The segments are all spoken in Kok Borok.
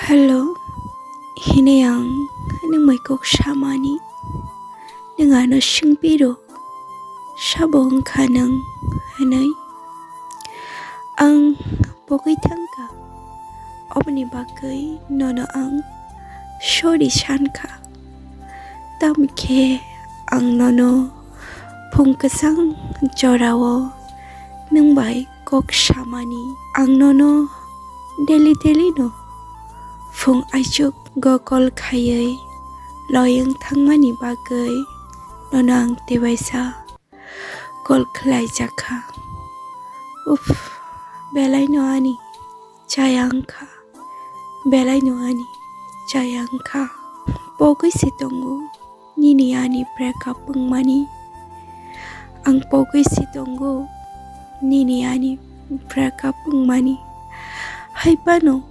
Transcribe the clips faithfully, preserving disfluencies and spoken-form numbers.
Hello, hini ang nwng bai kok samani, nwng ano swngpiro, sabo wngkha nwng hwnwi. Ang pogwi thangkha, oboni bagwi nono ang sorry sankha. Tamokhe ang nono phung kwchang jorao nwng bai kok samani. Ang nono daily daily no phung aichuk go call khaiwi loyang thangmani bagwi nono ang tebaisa call khlaijakha. Uff, belaino ani chaya wngkha, belaino ani chaya wngkha. Pogwi se tongo nini ani break up wngmani. Ang pogwi se tongo nini ani break up wngmani. Hai phano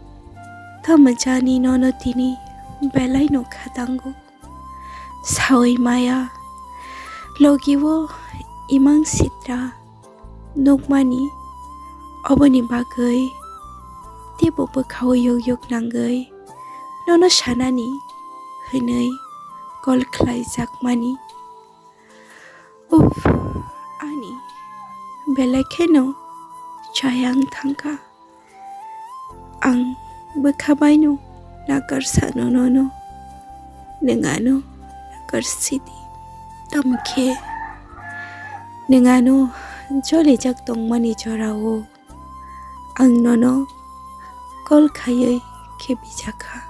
tamo jani nono tini belaino khatango. Sawi maya logi o imang sitra nukmani, oboni bagwi teibo bwkhao yuk yuk nangwi nono sanani hwnwi call khlaijakmani. Uff, ani belai kheno chaya wng thangkha. Ang bwkha baino nakarsa nono, nwng ano nakarsidi. Tamokhe nwng ano jolijak tongmani jorao ang nono call khaiwi khebijakha.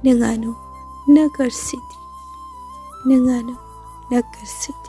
Nwng ano nakarsidi, nwng ano nakarsidi.